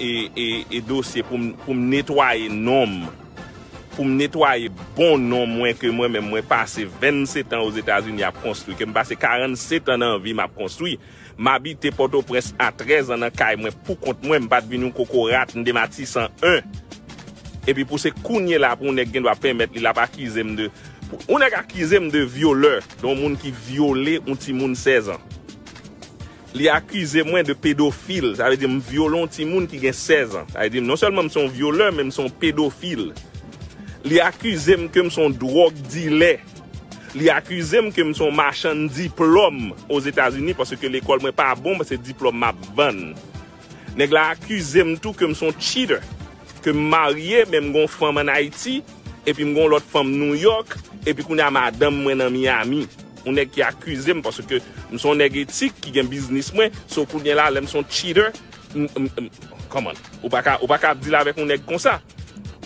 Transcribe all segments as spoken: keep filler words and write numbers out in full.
e, e, e dosye pou m, pou m netwaye non m. Pou m netwaye bon non mwen ke mwen menm mwen pase vennsetan Ozetazini ap konstwi, ke m pase karannsetan nan vi m ap konstwi. M abite Pòtoprens a trèz an nan kay mwen pou kont mwen, m pa t vin yon kokorat, m de Matisan en. Epi pou se kounye la pou yon nèg gen dwa pèmèt li l ap akize m de, pou, yon nèg akize m de vyolè, de yon moun ki vyole yon timoun sèz an. Li akize mwen de pedofil, sa vle di m vyole yon timoun ki gen sèz an. Sa vle di non sèlman m se yon vyolè, men m se yon pedofil. Li akize m ke m se yon dwòg dilè. Li akize m ke m se yon machann diplòm Ozetazini paske lekòl mwen pa bon, se diplòm m ap vann. Nèg la akize m tou ke m se yon cheater, ke m marye, men m gen yon fanm ann Ayiti, epi m gen yon lòt fanm Nouyòk, epi kounye a madanm mwen nan Miami. Yon nèg ki akize m paske m se yon nèg etik ki gen biznis mwen, so kounye a la, lè m se yon cheater, m, m, m, kòman? Ou pa ka, ou pa ka ap deal avèk yon nèg konsa.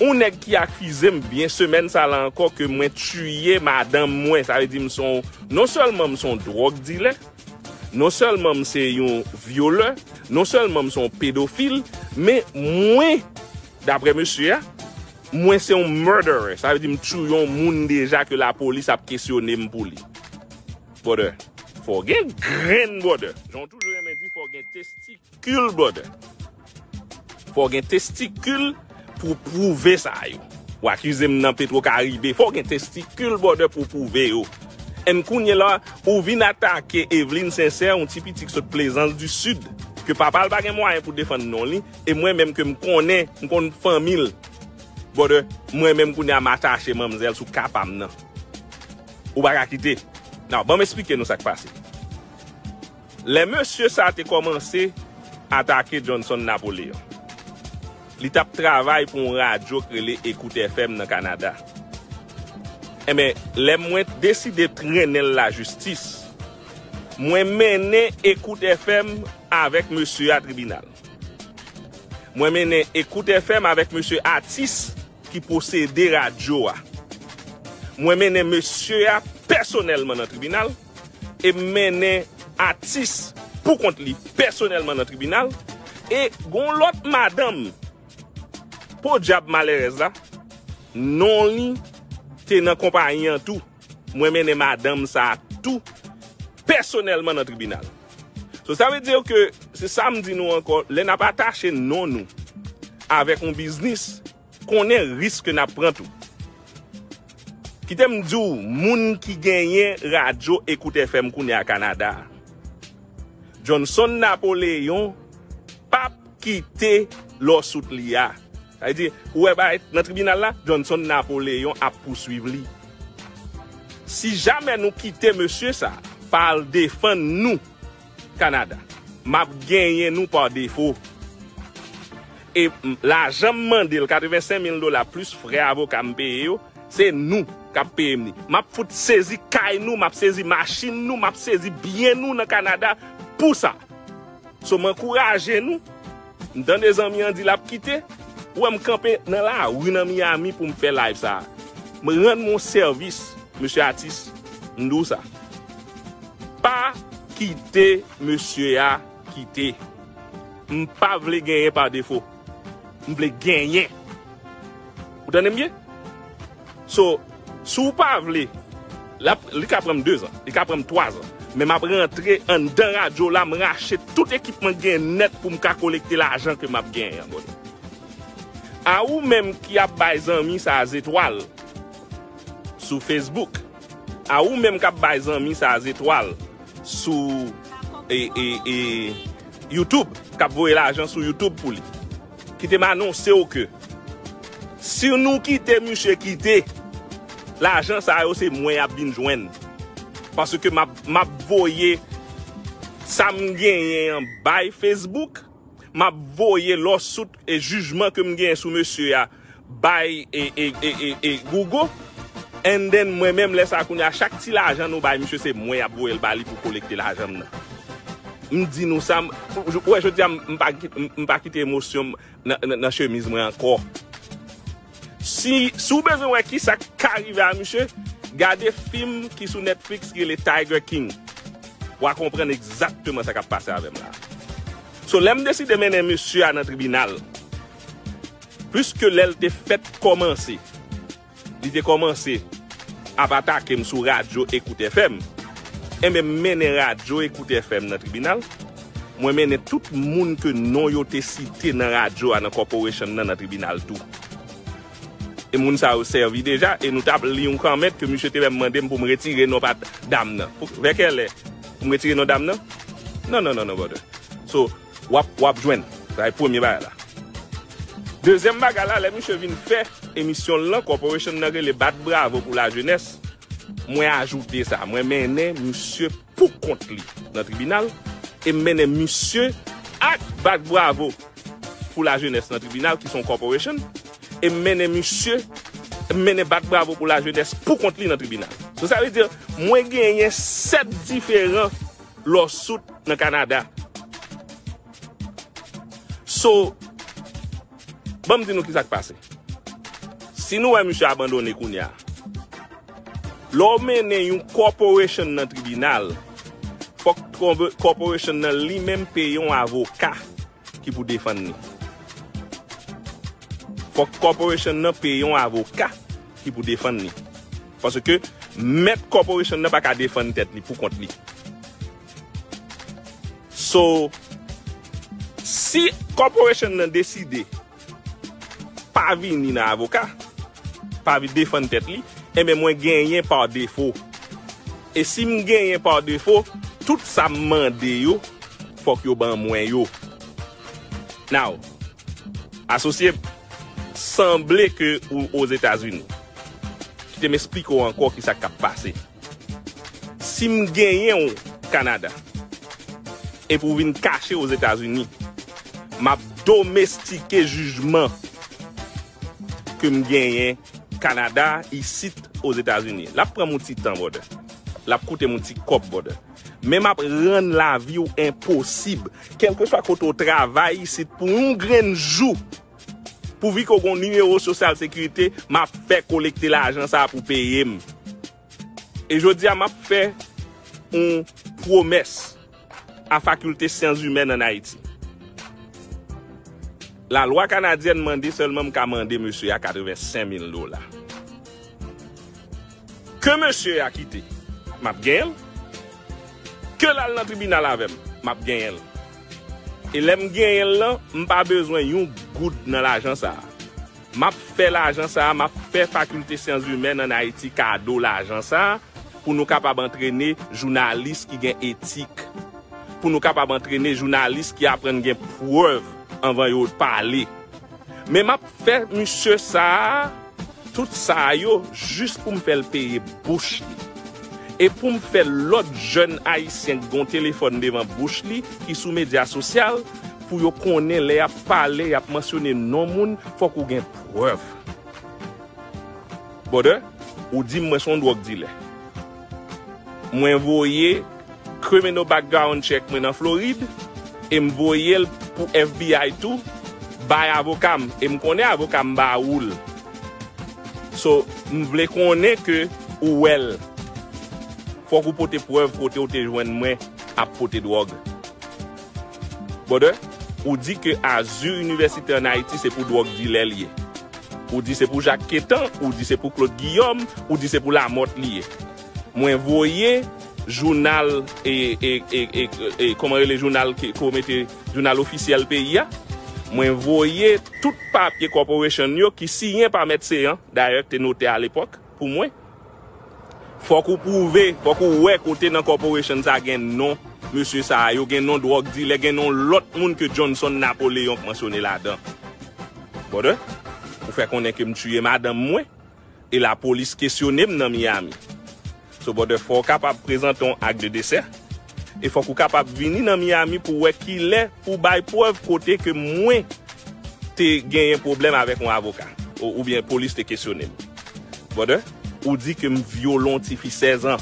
Yon nèg ki akize m byen semèn sa la ankò ke mwen tiye madanm mwen, sa vle di m se yon, non sèlman m se yon dwòg dilè, non sèlman m se yon vyolè, non sèlman m se yon pedofil, men mwen, daprè mesye a, mwen se yon murderer. Sa vle di m touye yon moun deja ke lapolis ap kesyone m pou li. Brother, fò w gen grenn, brother. Jan w toujou renmen di, fò w gen testikil, brother. Fò w gen testikil pou pwouve sa yo. Ou akize m nan Petro Caribe, fò w gen testikil, brother, pou w pwouve yo. And kounye la, ou vin atake Eveline Sincère, yon ti pitit ki sot Plaisance du Sud, ke papa l pa gen mwayen pou defann non li, e mwen menm ke m konnen, m konn fanmi l. Brother, mwen menm kounye a m atache manmzèl sou ka pa m nan. Ou pa ka kite. Now, ban m esplike nou sa k pase. Lè mesye sa te kòmanse atake Johnson Napoléon, li t ap travay pou yon radyo k rele Écoute F M nan Kanada. Enben, lè mwen deside trennen l lajistis, mwen mennen Écoute F M avèk mesye a tribinal. Mwen mennen Écoute F M avèk mesye Atis ki posede radyo a. Mwen mennen mesye a pèsonèlman nan tribinal, e m mennen Atis pou kont li pèsonèlman nan tribinal, e gon lòt madanm, podyab malerèz la, non li te nan konpayi an tou. Mwen mennen madanm sa a tou pèsonèlman nan tribinal. So, sa vle di ke, se sa m di nou ankò, lè n ap atache non nou avèk yon biznis, konnen risk ke n ap pran tou. Kite m di w, moun ki genyen radyo Écoute F M kounye a Kanada a, Johnson Napoléon p ap kite lawsuit li a. Sa vle di, ou wè bagay nan tribinal la, Johnson Napoléon ap pouswiv li. Si jamè nou kite mesye sa pa al defann nou Kanada, m ap genyen nou pa defo. E m, lajan m mande l, katrevensenk mil dola plis frè avoka m peye yo, se nou k ap peye m li. M ap fout sezi kay nou, m ap sezi machin nou, m ap sezi byen nou nan Kanada pou sa. So, m ankouraje nou. M tande zanmi an di l ap kite. Ou wè m kanpe nan lari nan Miami pou m fè live sa a. M rann mwen sèvis, mesye Atis. M di w sa. Pa kite mesye a kite. M pa vle genyen pa defo. M vle genyen. Ou tande m byen? So, si w pa vle, l ap, li ka pran m dezan, li ka pran m twazan. Men m ap rantre anndan radyo la, m rache tout ekipman k gen nèt pou m ka kolekte lajan ke m ap genyen an, brother. A ou menm ki ap bay zanmi sa a zetwal sou Facebook, a ou menm k ap bay zanmi sa a zetwal sou, e, e, e, YouTube, k ap voye lajan sou YouTube pou li, kite m anonse w ke si nou kite misye kite, lajan sa yo se mwen y ap vin jwenn. Paske m ap, m ap voye sa m genyen an bay Facebook, m ap voye lawsuit e jijman ke m genyen sou mesye a bay e, e, e, e, e Google. And then, mwen menm, lè sa a, kounye a, chak ti lajan nou bay misye, se mwen y ap voye l ba li pou kolekte lajan m nan. M di nou sa, m, ou wè, jodi a, m, m pa, m, m pa kite emosyon m nan, nan, nan chemiz mwen ankò. Si, si w bezwen wè kisa k ka rive a misye, gade fim ki sou Netflix ki rele Tiger King. W a konprann egzakteman sa k ap pase avè m la. So, lè m deside mennen mesye a nan tribinal, pliske lè l te fèk kòmanse, li te kòmanse ap atake m sou radyo Ecoute F M, enben, m mennen radyo Ecoute F M nan tribinal. Mwen mennen tout moun ke non yo te site nan radyo a, nan corporation nan, nan tribinal tou. E moun sa yo sèvi deja, e nou t ap li yon kòmantè ke misye te menm mande m pou m retire non pa dam nan. Pou, vè kèlè pou m retire non dam nan? Non, non, non, non, brother. So, w ap, w ap jwenn. Sa e premye bagay la. Dezyèm bagay la, lè misye vin fè emisyon l lan, corporation nan rele Bat Bravo pou Lajenès, mwen ajoute sa. Mwen mennen misye pou kont li nan tribinal, e m mennen misye ak Bat Bravo pou Lajenès nan tribinal, ki se yon corporation, e m mennen misye, m mennen Bat Bravo pou Lajenès pou kont li nan tribinal. So, sa vle di, mwen genyen sèt diferan lawsuit nan Kanada. So, ban m di nou ki sa k pase. Si nou wè misye abandone kounye a, lè w mennen yon corporation nan tribinal, fòk kòbe-, corporation nan li menm peye yon avoka ki pou defann li. Fòk corporation nan peye yon avoka ki pou defann li. Paske mèt corporation nan pa ka defann tèt li pou kont li. So, si corporation nan deside pa vini nan avoka, pa vin defann tèt li, enben, mwen genyen pa defo. E si m genyen pa defo, tout sa m mande yo, fòk yo ban mwen yo. Now, asosye m, sanble ke ou Ozetazini. Kite m esplike w ankò ki sa k ap pase. Si m genyen w Kanada, epi w vin kache Ozetazini, m ap domestike jijman ke m genyen Kanada, isit Ozetazini. L ap pran m yon ti tan, brother. L ap koute m yon ti kòb, brother. Men m ap rann lavi w enposib. Kèlkeswa kote w travay isit pou yon grenn jou, pouvi ke w gen yon nimewo sosyal sekirite, m ap fè kolekte lajan sa a pou peye m. E jodi a, m ap fè yon pwomès a Fakilte Syans Imèn ann Ayiti. Lalwa kanadyèn mande sèlman m ka mande mesye a katrevensenk mil dola. Ke mesye a kite, m ap genyen l. Ke l al nan tribinal avè m, m ap genyen l. E lè m genyen l lan, m pa bezwen yon goud nan lajan sa a. M ap fè lajan sa a, m ap fè Fakilte Syans Imèn ann Ayiti kado lajan sa a, pou nou kapab antrene jounalis ki gen etik, pou nou kapab antrene jounalis ki aprann gen prèv anvan yo pale. Men m ap fè misye sa a, tout sa a yo, jis pou m fè l peye bouch li. E pou m fè lòt jèn ayisyen k gen yon telefòn devan bouch li, ki sou medya sosyal, pou yo konnen lè y ap pale, y ap mansyone non moun, fòk ou gen prèv. Brother, ou di m mwen se yon dwòg dilè. Mwen voye criminal background check mwen nan Florid, e m voye l pou F B I tou, bay avoka m, e m konnen avoka m ba ou l. So, m vle konnen ke ou wè l. Fòk ou pote prèv kote ou te jwenn mwen ap pote dwòg. Brother, ou di ke Azur University ann Ayiti se pou dwòg dilè li ye. Ou di se pou Jacques Quétan, ou di se pou Claude Guillaume, ou di se pou Lamothe li ye. Mwen voye jounal, e, e, e, e, e, kòman rele jounal ke, ke w mete, jounal ofisyèl peyi a. Mwen voye tout papye corporation yo ki siyen pa Mèt Seyan, dayè te notè alepòk, pou mwen. Fòk ou pwouve, fòk ou wè kote nan corporation sa gen non mesye sa a yo, gen non dwòg dilè, gen non lòt moun ke Johnson Napoléon k mansyone ladan. Brother, ou fè konnen ke m tiye madanm mwen, e lapolis kesyone m nan Miami. So, brother, fò w kapab prezante yon ak de desè, e fòk ou kapab vini nan Miami pou wè kilè pou bay prèv kote ke mwen te genyen pwoblèm avèk yon avoka, ou, oubyen polis te kesyone m. Brother, ou di ke m vyole yon tifi sèz an.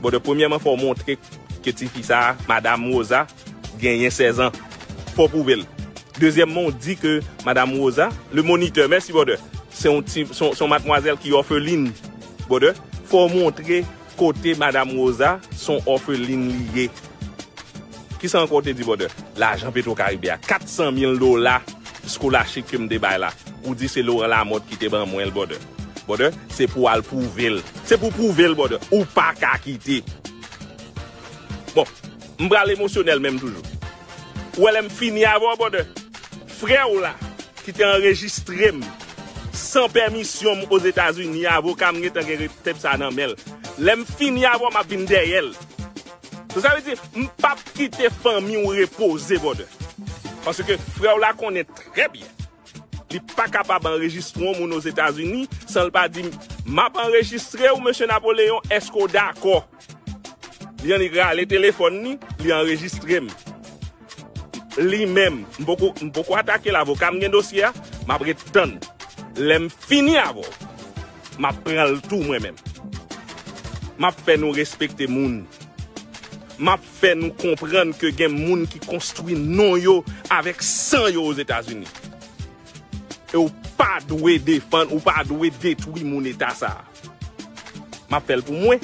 Brother, premyèman, fò w montre ke tifi sa a, Madam Rosa, genyen sèz an. Fò w pwouve l. Dezyèmman, ou di ke Madam Rosa, le moniteur, mèsi, brother, se yon ti, se yon, se yon madmwazèl ki òfelin. Brother, fò w montre kote Madam Rosa, se yon òfelin li ye. Kisa ankò w te di, brother? Lajan Petro Caribe a, kat san mil dola scholarship ke m te bay la. Ou di se Laurent Lamothe ki te ban mwen l, brother. Brother, se pou al pwouve l. Se pou pwouve l, brother. Ou pa ka kite. Bon, m pral emosyonèl menm toujou. Ou wè lè m fini avè w, brother. Frè w la, ki te anrejistre m san pèmisyon m Ozetazini, avoka m gentan gen tep sa nan men l. Lè m fini avè w, m ap vin dèyè l. So, sa vle di, m p ap kite fanmi w repoze, brother. Paske frè w la konnen trè byen. Li pa kapab anrejistre yon moun Ozetazini san l pa di, "M ap anrejistre w, mesye Napoleyon, èske w dakò?" Li annik rale telefòn li, li anrejistre m. Li menm, m poko, m poko atake l, avoka m gen dosye a, m ap ret tann. Lè m fini avè w, m ap pran l tou mwen menm. M ap fè nou respekte moun. M ap fè nou konprann ke gen moun ki konstwi non yo avèk san yo Ozetazini. E w pa dwe defann, ou pa dwe detwi moun eta sa a. M ap fè l pou mwen,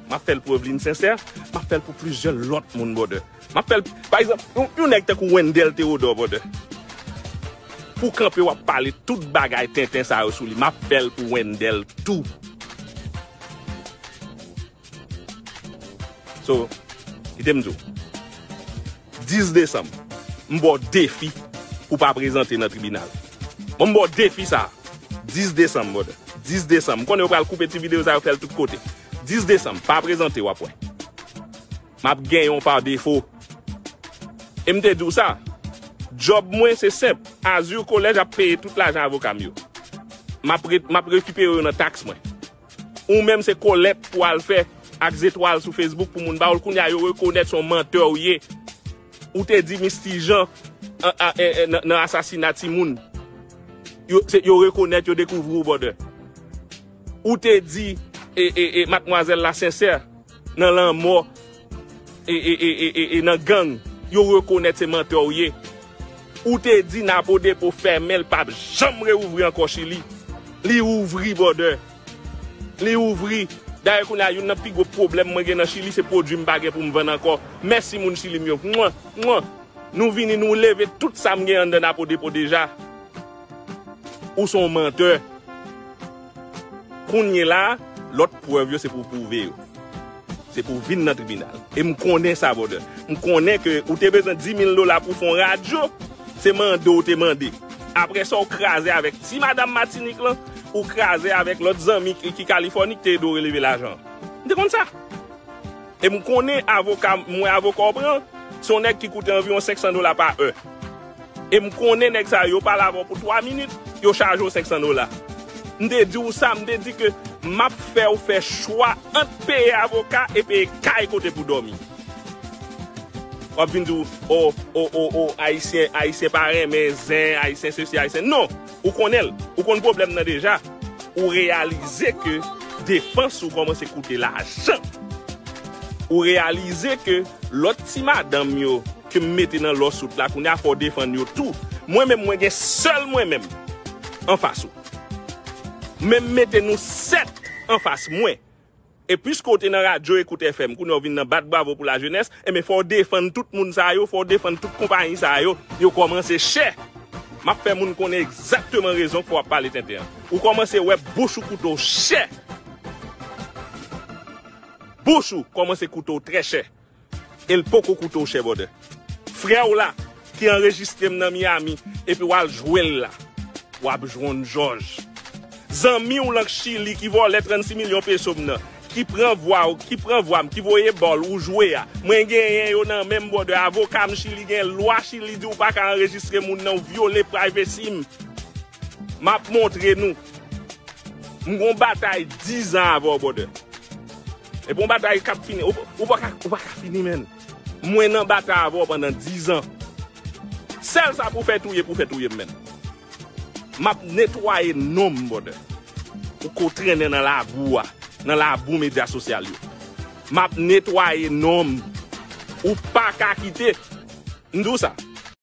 m ap fè l pou Evelyne Sincère, m ap fè l pou plizyè lòt moun, brother. M ap fè l, pa egzanp, yon, yon nèg tankou Wendell Theodore, brother. Pou kanpe w ap pale tout bagay tenten sa yo sou li, m ap fè l pou Wendell tou. So, kite m di w. Dis desanm, m ba w defi pou pa prezante nan tribinal. Bon, m ba w defi sa. Dis desanm, brother. Dis desanm. M konnen yo pral koupe ti videyo sa yo, fè l tout kote. Dis desanm, pa prezante, w ap wè. M ap genyen w pa defo. E m te di w sa. Djòb mwen se senp. Azur Collège ap peye tout lajan avoka m yo. M ap re-, m ap rekipere yo nan taks mwen. Ou menm se kolèt pou al fè ak Zetwal sou Facebook pou moun ba w l. Kounye a yo rekonèt se yon mantè w ye. Ou te di Misty Jean an, a, e, e, nan, nan asasina timoun. Yo, se, yo rekonèt, yo dekouvri w, brother. Ou te di e, e, e, madmwazèl la Sensè nan lanmò e, e, e, e, e, e nan gang, yo rekonèt se mantè w ye. Ou te di Napo Depo fèmen, l p ap janm reouvri ankò Chili. Li ouvri, brother. Li ouvri. Dayè, kounye a, youn nan pi gwo pwoblèm mwen gen nan Chili, se pwodui m pa gen pou m vann ankò. Mèsi, moun Chili m yo. Mwen, mwen. Nou vini, nou leve tout sa m gen anndan Napo Depo deja. Ou se yon mantè. Kounye la, lòt prèv yo se pou w pwouve yo. Se pou w vin nan tribinal. E m konnen sa, brother. M konnen ke ou te bezwen dis mil dola pou w fè yon radyo, se mande w te mande. Apre sa, w kraze avèk ti madanm Matinik lan, ou kraze avèk lòt zanmi ki, ki Kalifòni ki te ede w releve lajan an. M te konn sa. E m konnen avoka, m wè avoka w pran, se yon nèg ki koute anviwon senk san dola pa è. E m konnen nèg sa yo, yo pale avè w pou twa minit, yo chaje w senk san dola. M te di w sa, m te di ke m ap fè w fè chwa ant peye avoka e peye kay kote pou dòmi. W ap vin di w, o, o, o, o, Ayisyen, Ayisyen pa renmen zen, Ayisyen sesi, Ayisyen. Non, ou konnen l. Ou konn pwoblèm nan deja. Ou reyalize ke defans ou kòmanse koute lajan. Ou reyalize ke lòt ti madanm yo ke m mete nan lawsuit la, kounye a fò w defann yo tou. Mwen menm, mwen gen sèl mwen menm anfas ou. Men m mete nou sèt anfas mwen. E piske w te nan radyo Ekout F M, kounye a w vin nan bat bravo pou lajenès, enben fò w defann tout moun sa yo, fò w defann tout konpayi sa yo, yo kòmanse chè. M ap fè moun konnen egzakteman rezon k fè w ap pale tenten an. Ou kòmanse wè bouch ou koute w chè. Bouch ou kòmanse koute w trè chè. E l poko koute w chè, brother. Frè w la, ki anrejistre m nan Miami, epi w al jwe l la. W ap jwenn jòj. Zanmi w lan Chili ki vòlè trannsis milyon peso m nan, ki pran vwa w, ki pran vwa m, ki voye ba w, ou jwe a. Mwen genyen yo nan men m, brother. Avoka m Chili gen lwa Chili di w pa ka anrejistre moun nan, w vyole privacy m. M ap montre nou. M gon batay diz an avè w, brother. E bon batay k ap fini. Ou, ou pa ka, ou pa ka fini, menn. Mwen nan batay avè w pandan diz an. Sèl sa pou fè touye, pou fè touye m, menn. M ap netwaye non m, brother. Ou ko trennen nan labou a, nan labou medya sosyal yo. M ap netwaye non m. Ou pa ka kite. M di w sa.